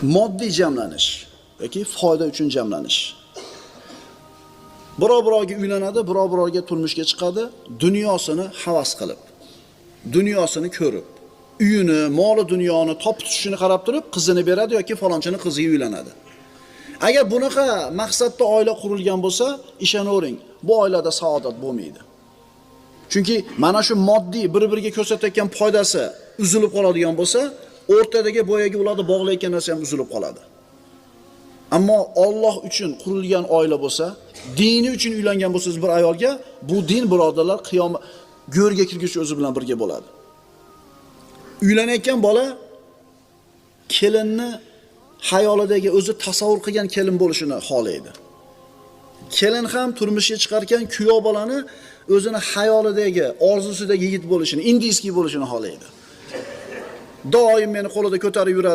Moddiy jamlanish yoki foyda uchun jamlanish. Birov birovga uylanadi, birov birovga turmushga chiqadi, dunyosini havas qilib, dunyosini ko'rib, uyini, moli dunyoni topib tushishini qarab turib, qizini beradi yoki falonchini qiziga uylanadi. Agar bunaqa maqsadda oila qurilgan bo'lsa, ishonavering, bu oilada saodat bo'lmaydi. Chunki mana shu moddiy bir-biriga ko'rsatayotgan foydasi uzilib qoladigan bo'lsa, o'rtadagi boyagi ularni bog'layotgan narsa ham uzilib qoladi. Ammo Alloh uchun qurilgan oila bo'lsa, dini uchun uylangan bo'lsangiz bir ayolga, bu din birodarlar qiyomat go'rga kirguncha o'zi bilan birga bo'ladi. Uylanayotgan bola kelinni xayolidagi o'zi tasavvur qilgan kelin bo'lishini xohlaydi. Kelin ham turmushga chiqarkan kuyov bolani o'zini xayolidagi, orzusidagi yigit bo'lishini, индийский bo'lishini xohlaydi. Doim meni qo'lida ko'tarib yuradi.